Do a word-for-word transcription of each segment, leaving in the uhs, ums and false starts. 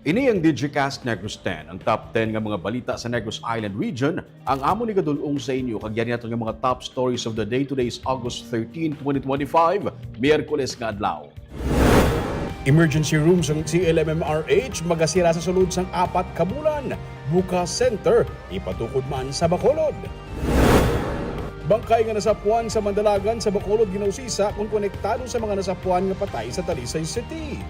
Ini ang Digicast Negros ten, ang top ten nga mga balita sa Negros Island Region. Ang amon igadul-ong sa inyo kag yari naton nga mga top stories of the day. Today is August thirteen, twenty twenty-five, Miyerkules nga adlaw. Emergency room sang C L M M R H magasira sa sulod sang apat ka bulan. Buka Center ipatukod man sa Bacolod. Bangkay nga nasapuan sa Mandalagan sa Bacolod ginausisa kon konektado sa mga nasapuan nga patay sa Talisay City.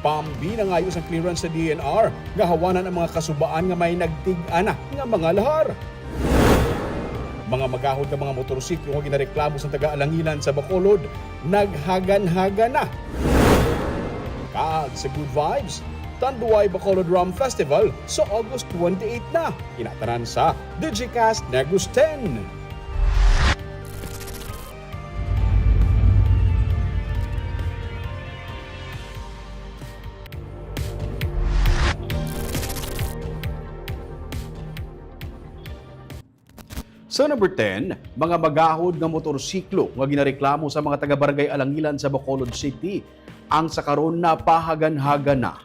Pambi nangayo sang clearance sa D N R nga hawanan ang mga kasubaan nga may nagtig-ana nga mga lahar. Mga magahod nga mga motorsiklo nga ginareklamo sang taga-Alangilan sa Bacolod naghaganhaga na. Kag sa Good Vibes, Tanduay Bacolod Rum Festival sa August twenty-eight na. Ina tanan sa Digicast Negros ten. Sa number ten, mga magahod nga motorsiklo nga ginareklamo sa mga taga-Barangay Alangilan sa Bacolod City, ang sa karon napahaganhaga na.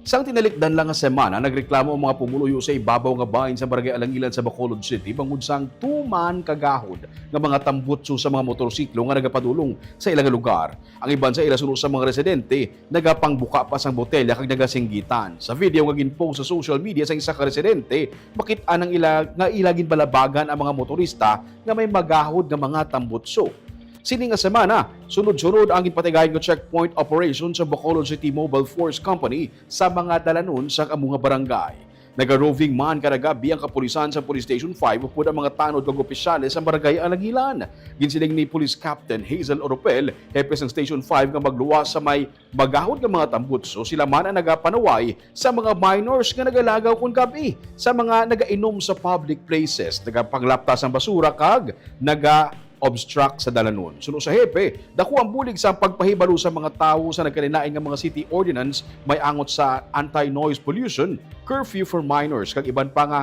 Sang tinalikdan lang nga semana, nagreklamo ang mga pumuluyo sa ibabaw nga bahin sa Barangay Alangilan sa Bacolod City bangod sang tuman kagahod nga mga tambutso sa mga motorsiklo nga nagapadulong sa ila nga lugar. Ang iban sa ila suno sa mga residente nagapangbuka pa sang botelya kag nagasinggitan. Sa video nga ginpost sa social media sang isa ka residente, makit-an ang ila nga ila ginbalabagan ang mga motorista nga may magahod nga mga tambutso. Sini nga semana, sunod-sunod ang ginpatigayon nga checkpoint operation sa Bacolod City Mobile Force Company sa mga dalanon sa amo nga barangay. Naga-roving man kada gab-i ang kapulisan sa Police Station five upod ang mga tanod kag opisyales sa Barangay Alangilan. Ginsiling ni Police Captain Hazel Oropel, hepe sang Station five, nga magluwas sa may magahod nga mga tambutso, sila man ang nagapanaway sa mga minors nga nagalagaw kon gab-i, sa mga nagainom sa public places, nagapanglapta sang basura kag naga-obstruct sa dalanon. Suno sa hepe, dako ang bulig sa pagpahibalo sa mga tawo sa nagkalain-lain nga mga city ordinance may angot sa anti-noise pollution, curfew for minors, kag iban pa nga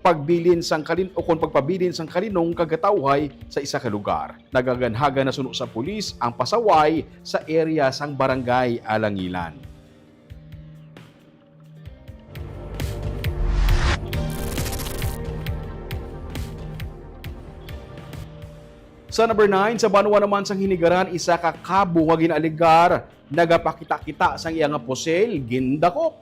pagbilin sang kalin-, o kon pagpabilin sang kalinong kag katawhay sa isa ka lugar. Nagaganhagan na suno sa pulis ang pasaway sa area sang Barangay Alangilan. Sa number nine, sa banwa naman sang Hinigaran, isa ka kabo nga ginaaligar nagapakita-kita sang iya nga pusil, gindakop.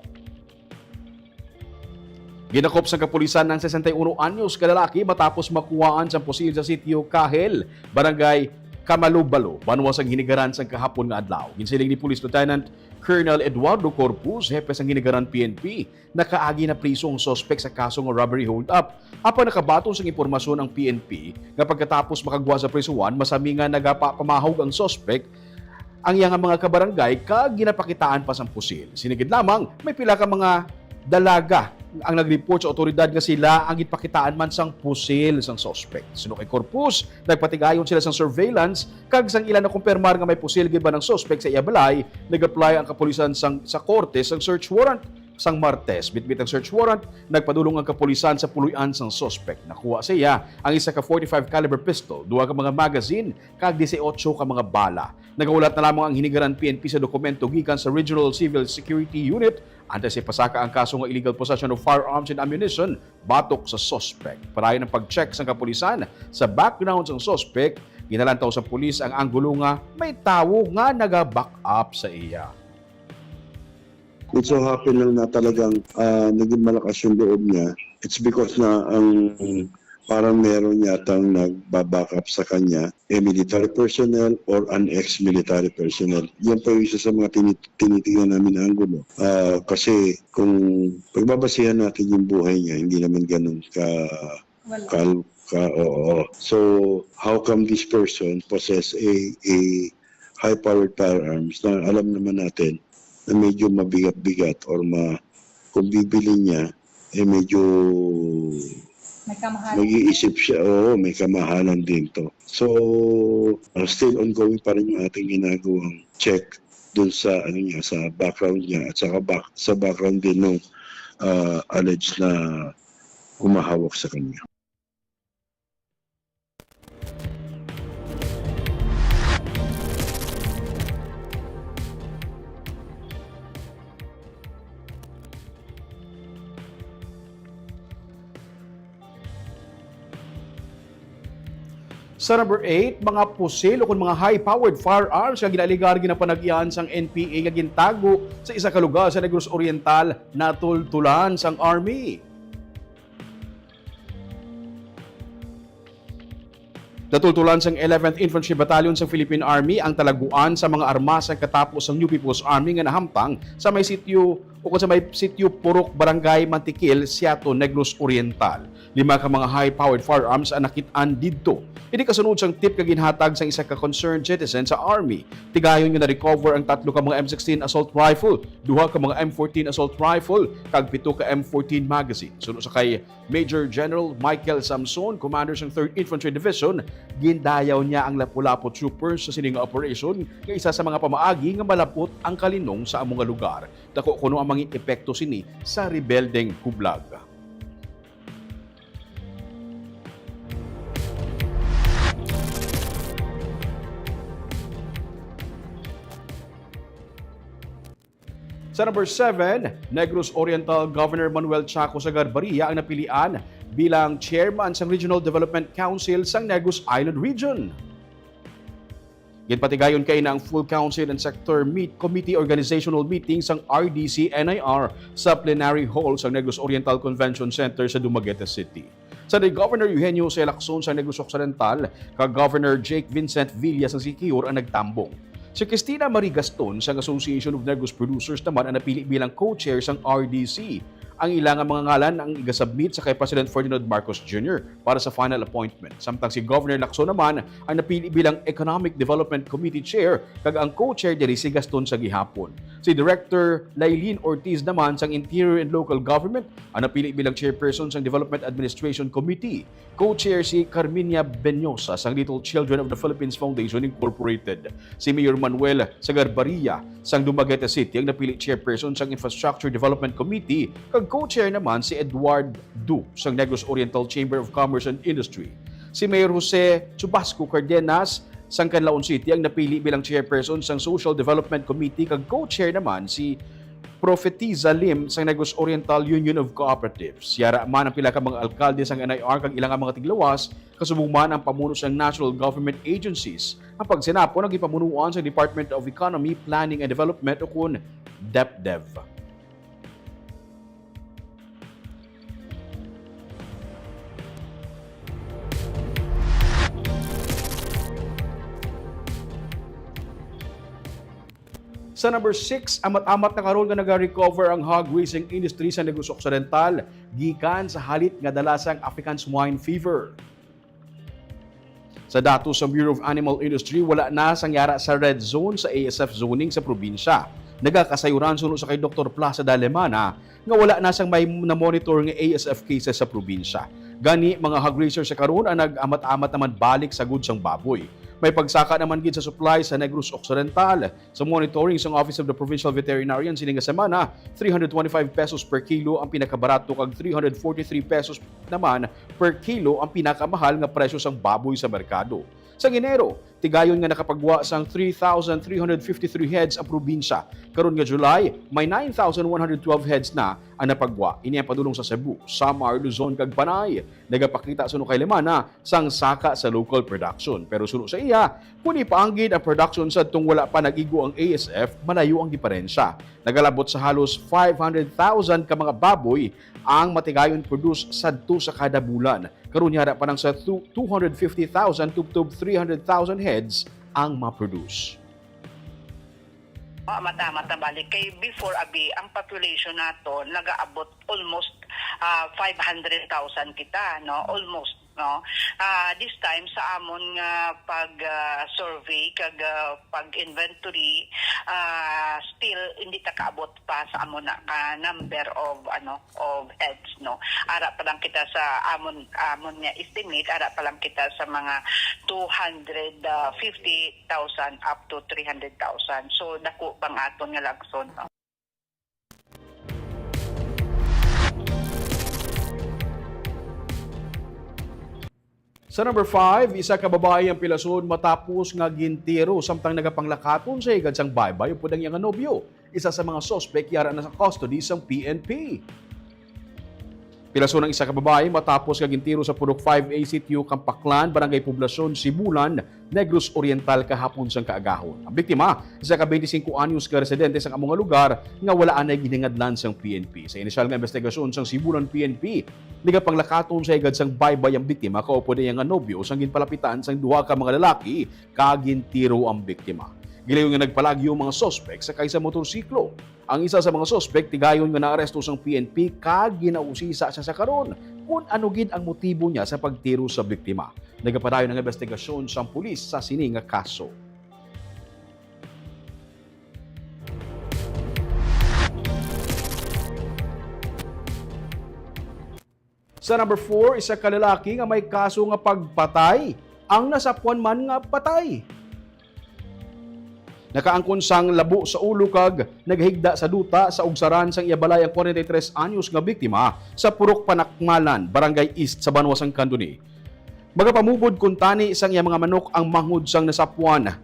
Ginakop sang kapulisan ang sesenta y uno anyos ka lalaki matapos makuhaan sang pusil sa sitio Kahel, barangay Kamalubalo, banwa sang Hinigaran, sang kahapon nga adlaw. Ginsiling ni Police Lieutenant Colonel Eduardo Corpus, hepe sang Hinigaran P N P, nakaagi na priso ang suspek sa kaso nga robbery hold-up. Apan nakabaton sang impormasyon ang P N P nga pagkatapos makagwa sa prisuhan, masami nga nagapapamahog ang suspek ang iya nga mga kabarangay kag ginapakitaan pa sang pusil. Sini gid lamang, may pila ka mga dalaga ang nag-report sa awtoridad nga sila ang ginpakitaan man sang pusil sang suspek. Suno kay Corpus, nagpatigayon sila sang surveillance kag sang ila nakumpirmar nga may pusil gid man ang suspek sa iya balay, nag-apply ang kapulisan sang, sa korte sang search warrant. Sang Martes, bitbit ang search warrant, nagpadulong ang kapulisan sa puloy-an sang suspek. Nakuha sa iya ang isa ka forty-five caliber pistol, duha ka mga magazine, kag dieciocho ka mga bala. Nagahulat na lamang ang Hinigaran P N P sa dokumento gikan sa Regional Civil Security Unit antes ipasaka ang kaso nga illegal possession of firearms and ammunition batok sa suspek. Padayon ang pag-check sang kapulisan sa background sang suspek. Ginalantaw sa pulis ang anggulo nga may tawo nga naga-back up sa iya. It so happen lang na talagang, ah, naging malakas yung loob niya. It's because na ang parang meron yatang nagba-back up sa kanya, a military personnel or an ex-military personnel. Yan pa yung isa sa mga tini-, tinitingnan namin na anggulo. Ah, kasi kung pagbabasihan natin yung buhay niya, hindi naman ganun ka Wala. Kal-, ka-, oo. So, how come this person possess a, a high-powered firearms na alam naman natin na medyo mabigat-bigat or ma-, kung bibili niya, eh, medyo May kamahalan. Mag-iisip siya, oo, may kamahalan din to. So, uh, still ongoing pa rin yung ating ginagawang check dun sa, ano niya, sa background niya at saka back-, sa background din nung, uh, alleged na humahawak sa kanya. Sa number eight, mga pusil o kon mga high-powered firearms nga ginaalegar ginapanag-ian sang N P A nga gintago sa isa ka lugar sa Negros Oriental, natultulan sang Army. Natultulan sang eleventh Infantry Battalion sang Philippine Army ang talaguan sa mga armas sa katapo sang New People's Army nga nahamtang sa may sitio o kon sa may sitio Purok, Barangay Mantikil, Siato, Negros Oriental. Lima ka mga high-powered firearms ang nakit-an didto. Ini kasunod sang tip nga ginhatag sang isa ka concerned citizen sa Army. Tigayon nga na-recover ang tatlo ka mga M sixteen assault rifle, duha ka mga M fourteen assault rifle, kag pito ka M fourteen magazine. Suno sa kay Major General Michael Samson, commander sang Third Infantry Division, gindayaw niya ang Lapu-Lapu troopers sa sini nga operation nga isa sa mga pamaagi nga malab-ot ang kalinong sa amo nga lugar. Dako kuno ang mangin epekto sini sa rebeldeng hublag. Sa number seven, Negros Oriental Governor Manuel Chaco Sagarbaria ang napilian bilang chairman sang Regional Development Council sang Negros Island Region. Ginpatigayon kaina ang full council and sector meet committee organizational meeting sang R D C N I R sa plenary hall sang Negros Oriental Convention Center sa Dumaguete City. Sa ni Governor Eugenio Jose Lacson sa Negros Occidental, kag Governor Jake Vincent Villa sang Siquijor ang nagtambong. Si Christina Marie Gaston sang Association of Negros Producers naman ang napili bilang co-chair sang R D C. Ang ila nga mga ngalan ang igasubmit sa kay President Ferdinand Marcos Junior para sa final appointment. Samtang si Governor Lacson naman ang napili bilang Economic Development Committee Chair, kag ang co-chair diri si Gaston sa gihapon. Si Director Lailin Ortiz naman sang Interior and Local Government ang napili bilang chairperson sang Development Administration Committee. Co-chair si Carminia Benosa sang Little Children of the Philippines Foundation Incorporated. Si Mayor Manuel Sagarbaria sang Dumaguete City ang napili chairperson sang Infrastructure Development Committee, kag co-chair naman si Edward Du sang Negros Oriental Chamber of Commerce and Industry. Si Mayor Jose Chubasco Cardenas sang Canlaon City ang napili bilang chairperson sang Social Development Committee, kag co-chair naman si Profetiza Lim sang Negros Oriental Union of Cooperatives. Yara man ang pila ka mga alkalde sang N I R kag ila nga mga tiglawas, kasubong man ang pamuno sang national government agencies. Ang pagsinapon ang gipamunuan sa Department of Economy, Planning and Development, o kun DepDev. Sa number six, amat-amat na karon nga nagarecover ang hog raising industry sa Negros Occidental gikan sa halit nga dala sang African swine fever. Sa datos sa Bureau of Animal Industry, wala na sang yara sa red zone sa A S F zoning sa probinsya. Nagakasayuran suno sa kay Doktor Plaza Dalemana nga wala na sang may na-monitor nga A S F cases sa probinsya. Gani, mga hog raisers sa karon ang nag-amat-amat naman balik sa goods sang baboy. May pagsaka naman gid sa supply sa Negros Occidental. Sa monitoring sang Office of the Provincial Veterinarian sini nga semana, three hundred twenty-five pesos per kilo ang pinakabarato kag three hundred forty-three pesos naman per kilo ang pinakamahal nga presyo sang baboy sa merkado. Sa Enero, tigayon nga nakapagwa sang three thousand three hundred fifty-three heads ang probinsya. Karon nga July, may nine thousand one hundred twelve heads na ang napagwa. Ini ang padulong sa Cebu, Samar, Luzon, kag Panay. Nagapakita suno kay Lemana sang saka sa local production. Pero suno sa iya, kun ipaanggid ang production sadtong wala pa nag-igo ang A S F, malayo ang diperensya. Nagalabot sa halos five hundred thousand ka mga baboy ang matigayon produce sadto sa kada bulan. Karon yara pa lang sa two, two hundred fifty thousand tubtob three hundred thousand heads ang ma-produce. Mata-mata balik kay before, abi, ang population nato nagaabot almost, ah, five hundred thousand kita, no? Almost, no? Ah, this time sa amon nga pag, ah, survey kag, ah, pag inventory, ah, still hindi ta kaabot pa sa amon na, ah, number of, ano, of heads, no? Ara pa lang kita sa amon, amon nga estimate, ara pa lang kita sa mga two hundred fifty thousand up to three hundred thousand. So, dako bang aton nga lagson, no? Sa number five, isa ka babayi ang pilason matapos nga gintiro samtang nagapanglakaton sa higad sang baybay upod ang iya nga nobyo. Isa sa mga suspek yara na sa custody sang P N P. Pilason ang isa ka babayi matapos nga gintiro sa Purok five A Sitio Kampaklan, Barangay Poblacion, Sibulan, Negros Oriental kahapon sang kaagahon. Ang biktima, isa ka twenty-cinco anyos nga residente sang amo nga lugar nga wala anay ginhingadlan sang P N P. Sa inisyal nga investigasyon sang Sibulan P N P, nagapanglakaton sa higad sang baybay ang biktima kaupod ang iya nga nobyo sang ginpalapitan sang duha ka mga lalaki kag gintiro ang biktima. Gilayon nga nagpalagyo ang mga suspek sakay sa motorsiklo. Ang isa sa mga suspek tigayon nga naaresto sang P N P kag ginausisa siya sa karon kon ano gid ang motibo niya sa pagtiro sa biktima. Nagapadayon ang investigasyon sang pulis sa sini nga kaso. Sa number four, isa ka lalaki nga may kaso nga pagpatay ang nasapuan man nga patay. Nakaangkon sang labo sa ulo kag nagahigda sa duta sa ugsaran sang iya balay ang forty-three anyos nga biktima sa Purok Panakmalan, Barangay East sa banwa sang Candoni. Magapamubod kuntani sang iya mga manok ang manghod sang nasapuan.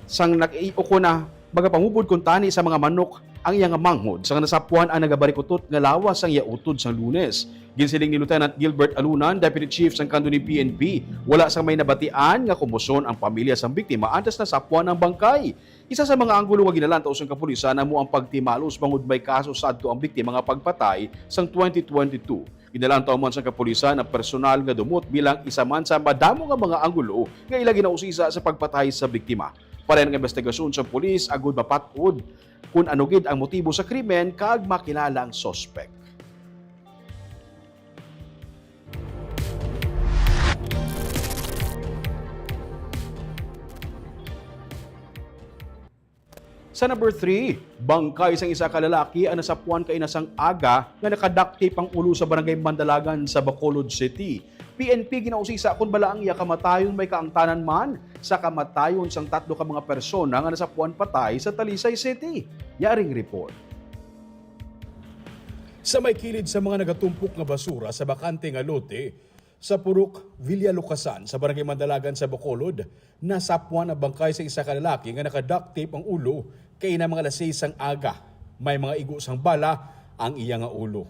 Sang nag-, ukon na, magapamubod kuntani sa mga manok ang iya nga manghod sang nasapuan ang nagabarikutot nga lawas sang iya utod sang Lunes. Ginsiling ni Lieutenant Gilbert Alunan, Deputy Chief sang Candoni P N P, wala sang may nabatian nga komosyon ang pamilya sang biktima antes nasapuan ang bangkay. Isa sa mga anggulo nga ginalantaw sang kapulisan amo ang pagtimalos bangod may kaso sadto ang biktima nga pagpatay sang twenty twenty-two. Ginalantaw man sang kapulisan ang personal nga dumot bilang isa man sa madamo nga mga anggulo nga ila ginausisa sa pagpatay sa biktima. Padayon ang investigasyon sang pulis agud mapatod kon ano gid ang motibo sa krimen kag makilala ang suspek. Sa number three, bangkay sang isa ka lalaki ang nasapuan kaina sang aga nga naka-duct tape ang ulo sa Barangay Mandalagan sa Bacolod City. P N P ginausisa kon bala ang iya kamatayon may kaangtanan man sa kamatayon sang tatlo ka mga persona nga nasapuan patay sa Talisay City. Yaring report. Sa may kilid sa mga nagatumpok nga basura sa bakante nga lote, sa Purok Villalucasan, sa Barangay Mandalagan sa Bacolod, nasapuan ang bangkay sa isa ka lalaki nga naka-duct tape ang ulo kay ina mga alas seis sang aga. May mga igo sang bala ang iya nga ulo.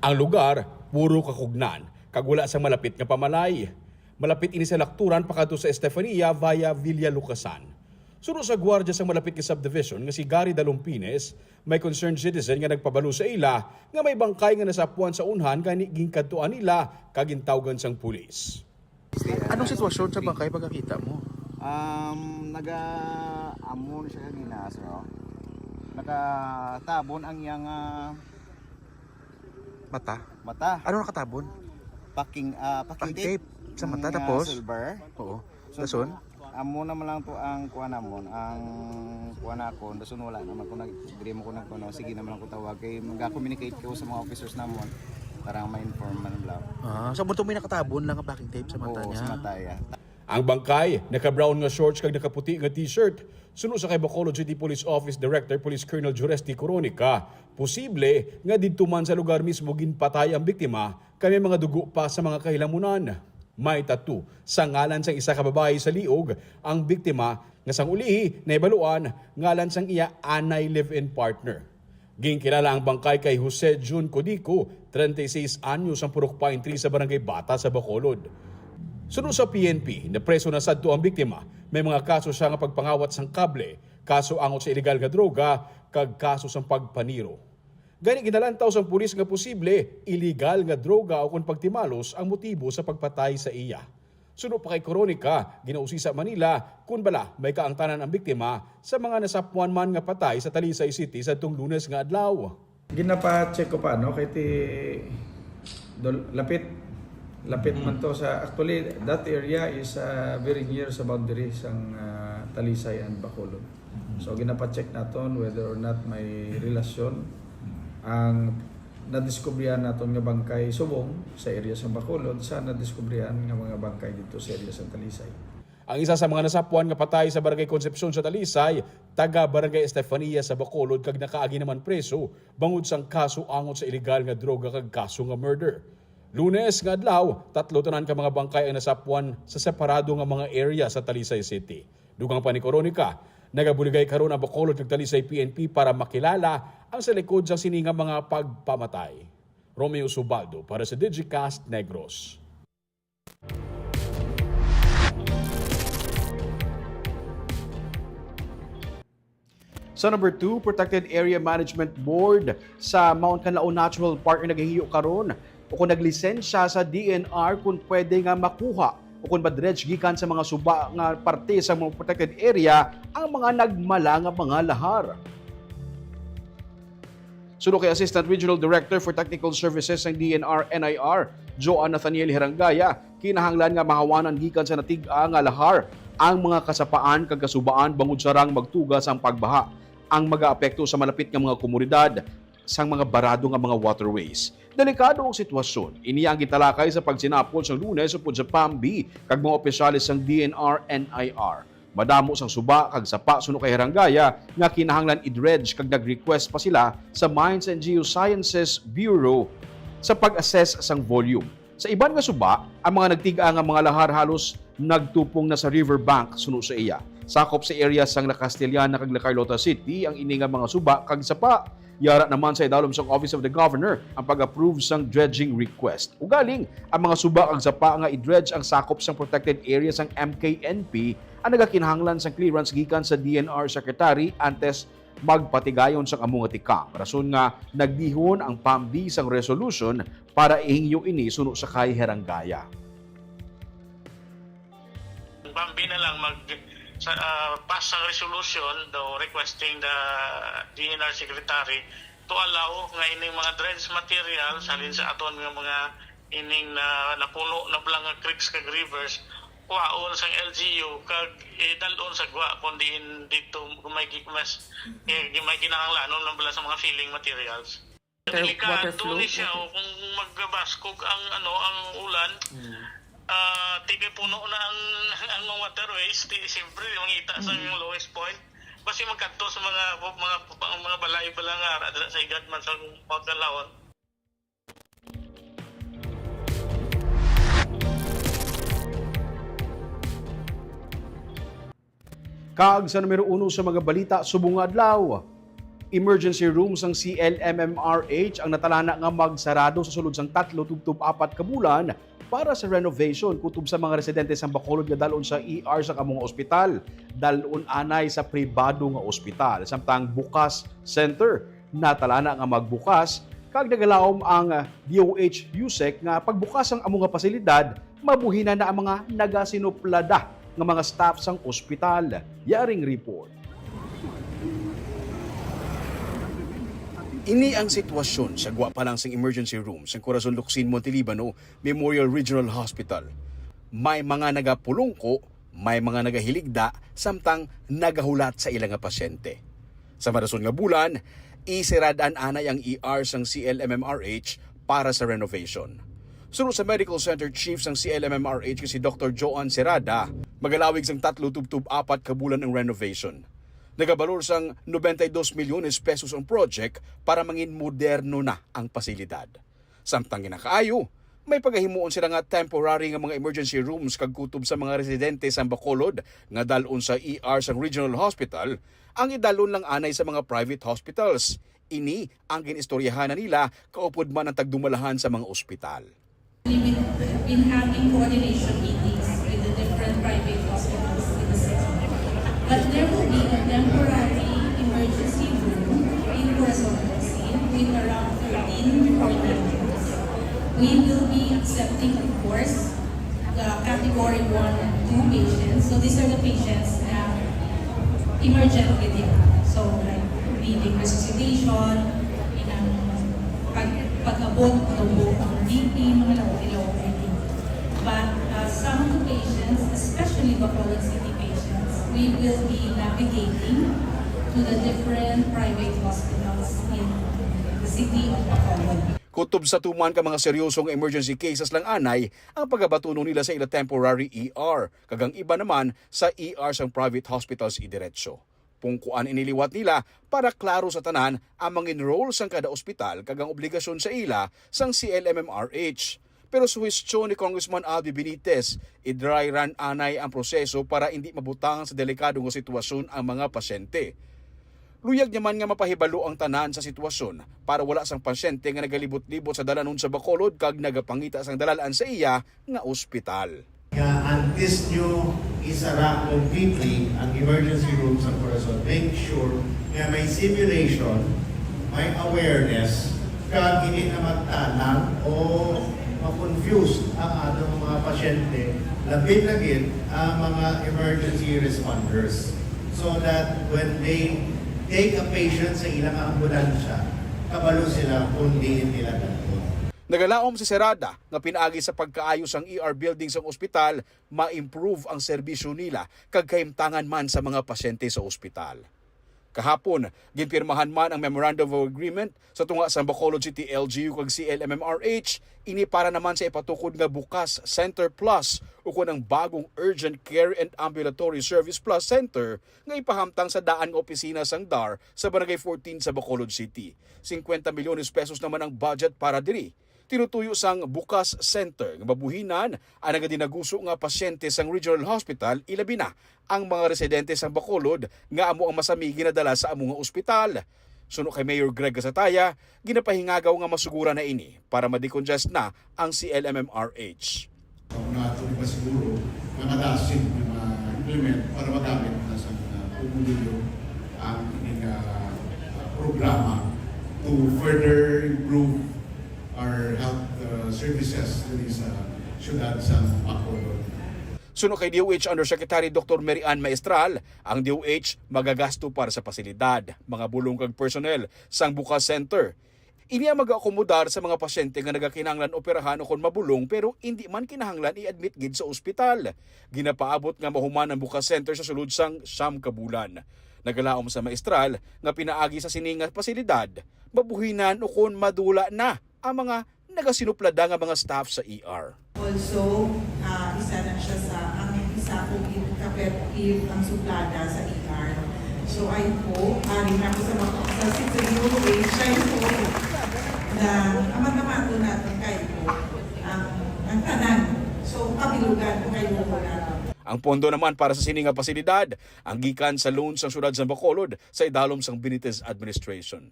Ang lugar, puro kakugnan, kag wala sang malapit nga pamalay. Malapit ini sa Lakturan pakadto sa Estefania via Villalucasan. Suno sa gwardya sang malapit nga subdivision nga si Gary Dalumpines, may concerned citizen nga nagpabalo sa ila nga may bangkay nga nasapuan sa unhan gani ginkadtuan nila kag gintawgan sang pulis. Anong sitwasyon sa bangkay pagkakita mo? Um, naga-, amo na siya kanina, sir, oh. Nakatabon ang iyang, ah, Mata? Mata. Ano nakatabon? Packing, ah, packing Packing tape. tape sa mata, Nga tapos? Silver. Oo. So, Dason? Amo naman lang to ang kuha namon, ang kuha nakon, dason wala naman ko nag-, diri mo ko nagkuno, sige naman lang ko tawag kay mag-communicate ko sa mga officers namon para ma-inform man lang. Ah, so, buto may nakatabon lang ang packing tape sa mata Oo, niya? sa mata, yeah. Ang bangkay, naka-brown nga shorts kag nakaputi nga t-shirt. Suno sa kay Bacolod City Police Office Director Police Colonel Juresti Coronica, posible nga didto man sa lugar mismo ginpatay ang biktima kay may mga dugo pa sa mga kahilamunan. May tattoo sa ngalan sang isa ka babayi sa liog ang biktima nga sang ulihi nahibaluan ngalan sang iya anay live-in partner. Ginkilala ang bangkay kay Jose Jun Codico, treinta y seis anyos, ang purok pine tree sa Barangay Bata sa Bacolod. Suno sa P N P, napreso na sadto ang biktima. May mga kaso siya nga pagpangawat sang kable, kaso angot sa iligal nga droga, kag kaso sang pagpaniro. Gani ginalantaw sang pulis nga posible iligal nga droga o kon pagtimalos ang motibo sa pagpatay sa iya. Suno pa kay Coronica, ginausisa man nila kon bala may kaangtanan ang biktima sa mga nasapuan man nga patay sa Talisay City sadtong Lunes nga adlaw. Ginapa-check ko pa, no, kay ti dol-, lapit lapit man to sa, actually, that area is, ah, very near sa boundary sang, ah, Talisay and Bacolod. So, ginapa-check naton whether or not may relasyon ang nadiskubrihan naton nga bangkay subong sa area sa Bacolod sa nadiskubrihan nga mga bangkay dito sa area sa Talisay. Ang isa sa mga nasapuan nga patay sa Barangay Concepcion sa Talisay, taga Barangay Estefania sa Bacolod, kag nakaagi naman preso bangod sang kaso angot sa iligal nga droga kag kaso nga murder. Lunes nga adlaw, tatlo tanan ka mga bangkay ang nasapuan sa separado nga mga area sa Talisay City. Dugang pa ni Coronica, nagabuligay karon ang Bacolod kag Talisay P N P para makilala ang sa likod sa sini nga mga pagpamatay. Romeo Subaldo para sa Digicast Negros. Sa number two, Protected Area Management Board sa Mount Canlaon Natural Park ang nagahingyo karon o kung naglisensya sa D N R kung pwede nga makuha o kung madredge gikan sa mga suba nga parte sa mga protected area ang mga nagmala nga mga lahar. Suno kay Assistant Regional Director for Technical Services sang D N R N I R, Joan Nathaniel Herangaya, kinahanglan nga mahawanan gikan sa natig-a nga lahar ang mga kasapaan kag kasubaan bangod sa rang magtuga sang pagbaha ang magaapekto sa malapit nga mga komunidad sang mga barado nga mga waterways. Delikado ang sitwasyon. Ini ang gitalakay sa pagsinapol sang Lunes upod sa PAMB kag mga opisyales sang D N R N I R. Madamo sang suba kag sapa suno kay Herangaya nga kinahanglan i-dredge kag nag-request pa sila sa Mines and Geosciences Bureau sa pag-assess sang volume. Sa iban nga suba, ang mga nagtig-a nga mga lahar halos nagtupong na sa river bank suno sa iya. Sakop sa area sang La Castellana kag La Carlota City ang ini nga mga suba kag sapa. Yara naman sa idalom sang Office of the Governor ang pag-approve sang dredging request. Ugaling, ang mga suba kag sapa nga i-dredge ang sakop sang protected area sang M K N P ang nagakinahanglan sang clearance gikan sa D N R Secretary antes magpatigayon sang amo nga tikang. Rason nga nagdihon ang PAMB sang resolution para ihingyo ini suno sa kay Herangaya. Bambi na lang mag sa, ah, pass sang resolution daw requesting the D N R secretary to allow nga ining mga dredge material halin sa aton nga mga ining na napuno na bala nga creeks kag rivers, kuhaon sang L G U kag idal-on sa gwa kon diin dito may gi-, mas, eh, may kinahanglanon lang bala sa mga filling materials. Water, water flow. Delikado ni siya, o kung magbaskog ang, ano, ang ulan, ah, tiga puno na ang, ang mga waterways, ti-, siyempre, mangita sa lowest point. Basi magkadto sa mga, mga, mga balay-balay nga ara dira sa igad man sa Mount Canlaon. Kag sa numero uno sa mga balita subong nga adlaw, emergency room sang C L M M R H ang natalana nga magsarado sa sulod sang tatlo tubtob apat ka bulan para sa renovation kutob sa mga residente sang Bacolod nga dal-on sa E R sang amo nga ospital, dal-on anay sa pribado nga ospital. Samtang Bukas Center natalana nga magbukas, kag nagalaom ang D O H USEC nga pagbukas sang amo nga pasilidad, mabuhinan na ang mga nagasinuplada nga mga staff sang ospital. Yaring report. Ini ang sitwasyon sa gwa pa lang sing emergency room sang Corazon Locsin Montelibano Memorial Regional Hospital. May mga nagapulungko, may mga nagahiligda, samtang nagahulat sa ila nga pasyente. Sa marason nga bulan, isirad-an anay ang E R sang C L M M R H para sa renovation. Suno sa Medical Center Chief sang C L M M R H nga si Doktor Joan Serrada, magalawig sang tatlo tubtob apat ka bulan ang renovation. Nagabalor sang noventa y dos milyones pesos ang project para mangin moderno na ang pasilidad. Samtang ginakaayo, may pagahimuon sila nga temporary nga mga emergency rooms kag kutob sa mga residente sang Bacolod nga dal-on sa E R sang Regional Hospital, ang idalon lang anay sa mga private hospitals. Ini ang gin-istoryahan na nila kaupod man ang tagdumalahan sa mga ospital. We've been having coordination meetings with the different private hospitals in the city. But there will be a temporary emergency room in Corazon Locsin with around thirteen coordinators. We will be accepting, of course, the category one and two patients. So these are the patients na emergent with it. So, like, needing resuscitation, inang pag-, pag-abot, tubo ang D P, mga law-, law-, But, uh, some of the patients, especially Bacolod City patients, we will be navigating to the different private hospitals in the city of Bacolod. Kutob sa tuman ka mga seryoso nga emergency cases lang anay ang pagabatunon nila sa ila temporary E R, kag ang iba naman sa E R sang private hospitals idiretso. Pungkuan ini liwat nila para klaro sa tanan ang mangin role sang kada ospital kag ang obligasyon sa ila sang C L M M R H. Pero suhestyon ni Congressman Albi Benitez, i-dry run anay ang proseso para indi mabutang sa delikado nga sitwasyon ang mga pasyente. Luyag niya man nga mapahibalo ang tanan sa sitwasyon para wala sang pasyente nga nagalibot-libot sa dalanon sa Bacolod kag nagapangita sang dalalan sa iya nga ospital. Nga antes nyo isara completely ang emergency room sa Corazon, make sure nga may simulation, may awareness, kag hindi na magtalang o ma-confuse ang atong mga pasyente, labi na gid ang mga emergency responders, so that when they take a patient sa ilang ambulansya, kabalo sila kung diin nila dalhon. Nagalaom si Serrada nga pinaagi sa pagkaayo sang E R building sang ospital, ma-improve ang serbisyo nila kag kahimtangan man sa mga pasyente sa ospital. Kahapon, ginpirmahan man ang Memorandum of Agreement sa tunga sang Bacolod City L G U kag C L M M R H, ini para naman sa ipatukod nga Bukas Center Plus, ukon ang bagong Urgent Care and Ambulatory Service Plus Center nga ipahamtang sa daan nga opisina sang DAR sa Barangay fourteen sa Bacolod City. Singkwenta milyones pesos naman ang budget para diri. Tinutuyo sang Bukas Center nga mabuhinan ang nagadinaguso nga pasyente sang Regional Hospital, ilabi na ang mga residente sang Bacolod nga amo ang masami ginadala sa amo nga ospital. Suno kay Mayor Greg Gasataya, ginapahingagaw nga masuguran na ini para ma-decongest na ang C L M M R H. Ang nato ni siguro nga madasig nga ma-implement para magamit na sa mga pumuluyo ang ining, ah, programa to further improve our health, uh, services diri sa siyudad sa Bacolod. Suno kay D O H Undersecretary Doctor Mary Ann Maestral, ang D O H magagasto para sa pasilidad, mga bulong kag personnel sang Bukas Center. Ini ang mag-akomodar sa mga pasyente nga nagakinahanglan operahan ukon mabulong pero indi man kinahanglan i-admit gid sa ospital. Ginapaabot nga mahuman ang Bukas Center sa sulod sang siyam ka bulan. Nagalaom sa Maestral nga pinaagi sa sini nga pasilidad, mabuhinan ukon madula na ang mga nagasinuplada nga mga staff sa E R. Also, ah, isa na siya sa, ang isa kong kapet peeve ang suplada sa E R. So, I hope, ari na ako sa mga, sa City Hall, siya yung hope na amat-amaton natin kayo ang, ang tanan. So, kabilugan ko kayo ko natin. Ang pondo naman para sa sini nga pasilidad ang gikan sa loan sang siyudad sang Bacolod sa idalom sang Benitez administration.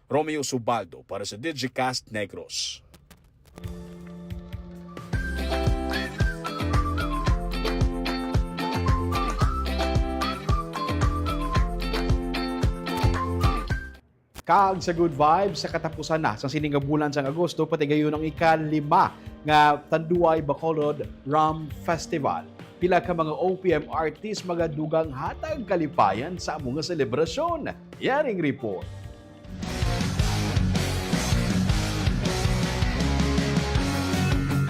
Romeo Subaldo para sa Digicast Negros. Kag sa good vibes, sa katapusan na sang sini nga bulan sang Agosto, patigayon ang ikalima nga Tanduay Bacolod Rum Festival. Pila ka mga O P M artists magadugang hatag kalipayan sa amo nga selebrasyon. Yaring report.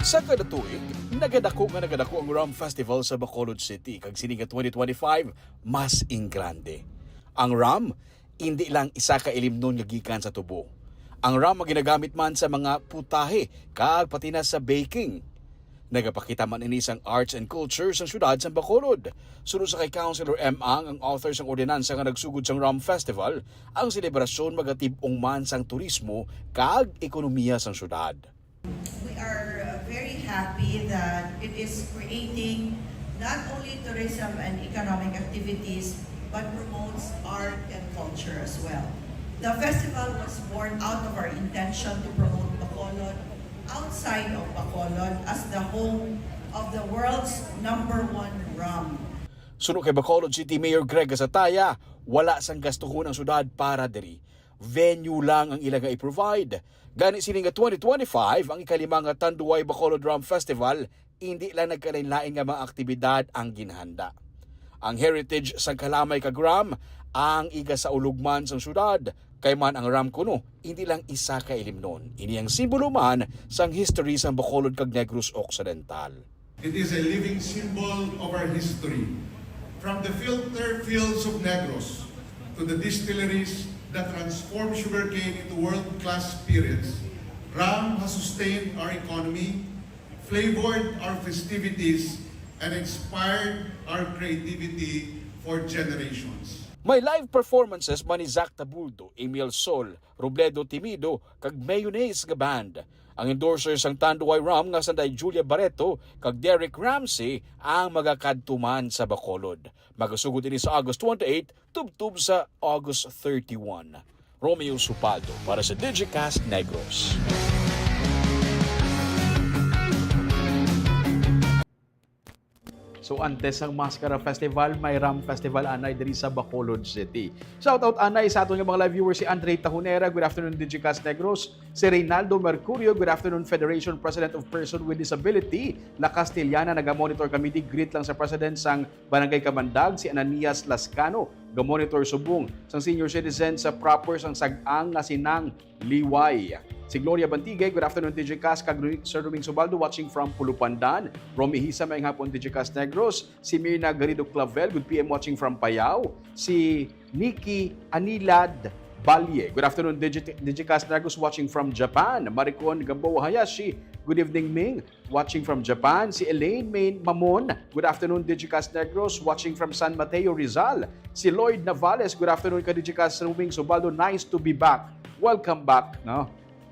Sa kada tuig, nagadako nga nagadako ang Rum Festival sa Bacolod City, kag sini nga twenty twenty-five mas ingrande. Ang rum, indi lang isa ka ilimnon nga gikan sa tubo. Ang rum ang ginagamit man sa mga putahe kag pati na sa baking. Nagapakita man ini sang arts and culture sang siyudad sang Bacolod. Suno sa kay Councilor M. Ang, ang author sang ordinansa nga nagsugod sang Rum Festival, ang selebrasyon magatib-ong man sang turismo kag ekonomiya sang siyudad. We are, uh, very happy that it is creating not only tourism and economic activities, but promotes art and culture as well. The festival was born out of our intention to promote Bacolod outside of Bacolod as the home of the world's number one rum. Suno kay Bacolod City Mayor Greg Gasataya, wala sang gastuhon ang siyudad para diri. Venue lang ang ila nga i-provide. Gani sini nga twenty twenty-five ang ikalima nga Tanduay Bacolod Rum Festival, indi lang nagkalain-lain nga mga aktibidad ang ginhanda. Ang heritage sang kalamay kag rum ang igasaulog man sang siyudad, kay man ang rum kuno indi lang isa ka ilimnon. Ini ang simbolo man sang history sang Bacolod kag Negros Occidental. It is a living symbol of our history. From the filter fields of Negros to the distilleries that transform sugarcane into world-class spirits, rum has sustained our economy, flavored our festivities, and inspired our creativity for generations. May live performances man ni Zac Tabuldo, Emil Sol, Robledo Timido, kag Mayonnaise nga band. Ang endorser sang Tanduay Rum nga sanday Julia Barreto kag Derek Ramsey ang magakadto man sa Bacolod. Magasugod ini sa August twenty-eight, tubtob sa August thirty-one. Romeo Supaldo para sa Digicast Negros. So antes sang Mascara Festival, may Rum Festival anay diri sa Bacolod City. Shout out anay sa aton nga mga live viewers, si Andre Tahunera, good afternoon Digicast Negros. Si Reynaldo Mercurio, good afternoon Federation President of Person with Disability, La Castellana, naga-monitor kami di greet lang sa President sang Barangay Kamandag, si Ananias Lascano, ga-monitor subong sang senior citizen sa proper sang Sag-ang nga si Nang Liway. Si Gloria Bantigue, good afternoon Digicast, kag Ru- Sir Ruming Subaldo watching from Pulupandan. Romy Hisa, may hapon Digicast Negros. Si Mirna Garrido Clavel, good P M watching from Payao. Si Nikki Anilad Balye, good afternoon Digi- Digicast Negros watching from Japan. Maricon Gamboa Hayashi, good evening Ming, watching from Japan. Si Elaine Main Mamon, good afternoon Digicast Negros, watching from San Mateo, Rizal. Si Lloyd Navales, good afternoon ka Digicast Ruming Subaldo, nice to be back. Welcome back, no?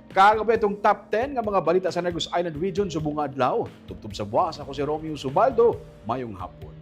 Kag amo itong top ten nga mga balita sa Negros Island Region subong nga adlaw. Tubtob sa buwas, ako si Romeo Subaldo. Mayong hapon.